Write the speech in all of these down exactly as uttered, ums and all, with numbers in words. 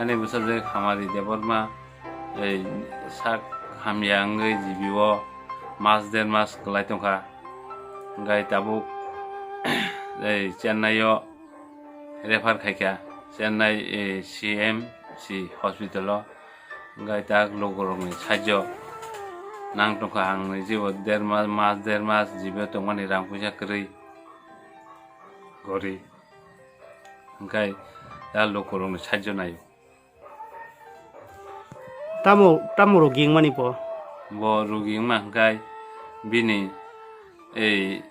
Ani bwsajwk Hamari Debbarma, ei, sak hamya wngwi G B o mas der mas kwlai tongkha. Hwnkhe tabuk, ei, Chennai o refer khaikha, Chennai, eh, C M C hospital o, hwnkhe tak lukurokni sajjo nang tongkha, ang ni jibo der mas, mas der mas jibo tongmani rang puisa kwrwi, gori, hwnkhe tak lukurokni sajjo naio. Tamo, tamo rogi wngmani bo? Bo rogi wngma hwnkhe bini ei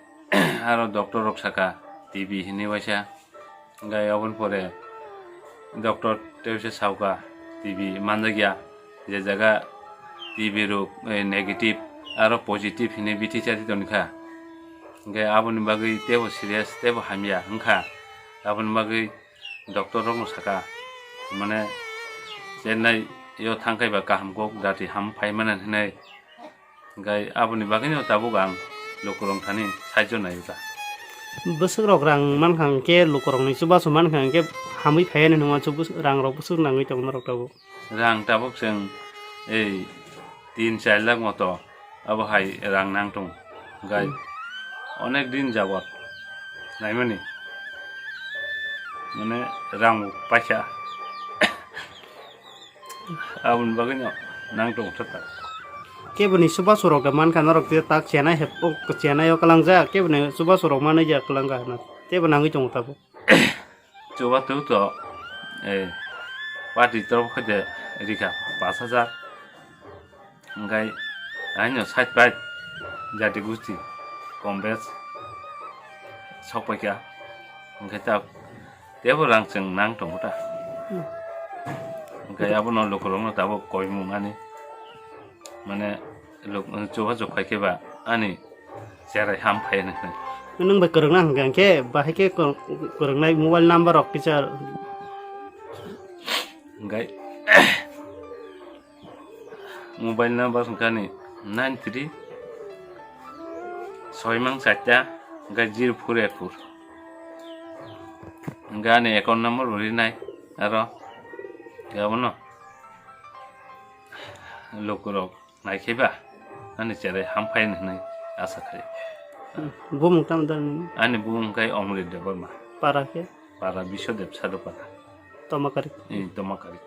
aro doctor rok saka T B hinwi waisa. Hwnkhe aboni pore doctor tei waisa sauka T B manjakya, je jaga T B rok, eh, negative aro positive hinwi bithi chati tongkha. Hwnkhe aboni bagwi teibo serious, teibo hamya wngkha. Aboni bagwi doctor rokno saka, mane, Chennai o thangkhai ba kaham kok dati ham phai mane hinwi. Hwnkhe aboni bagwino tabuk ang lukurok thani saijo naio ta. Bwswk rok rang mankha hwnkhe, lukurokni chubachu mankha hwnkhe, hamwi phaiya hinwi hwnma chu bwswk, rang rok bwswk nangwi tongo norok tabuk. Rang tabuk chwng ei tin char lakh moto abo hai rang nang tongo. Hwnkhe Hmm. onek din jabot naimani, mane, rang paikha. Aboni bagwino nang tongo thata. Keboni chubachu rok da mankha norok je tak chenai hep, o chenai o kwlangjak, keboni chubachu rok manwi ya kwlangkha hwnwi. Teibo nangwi tongo tabuk. Chuba tu to, eh, party torof khaide rikha pash hajar. Hwnkhe aino side by jati gusti kom bes sok paikha. Hwnkhe ta teibo rang chwng nang tongo ta. Hmm. Hwnkhe abono lukurokno tabuk koimung ani. Mane luk-, chubachu khaikhe ba ani cherai ham phai hwnwi. Nwng bai kwrwngna hwnkha hwnkhe, bahai khe kwr-, kwrwngnai mobile number rok kisa. Hwnkhe mobile number hwnkha ni nine three soi mang charta hwnkhe zero four eight four. Hwnkhe ani account number bo rinai aro khe abono lukurok. Naikheba ani cherai hamphai hwnwi asa khai. Bumung tamo da nini? Ani bumung khai Omrit Debbarma. Para khe? Para Biswadeb Sadupara. Tomakari? Ee, Tomakari.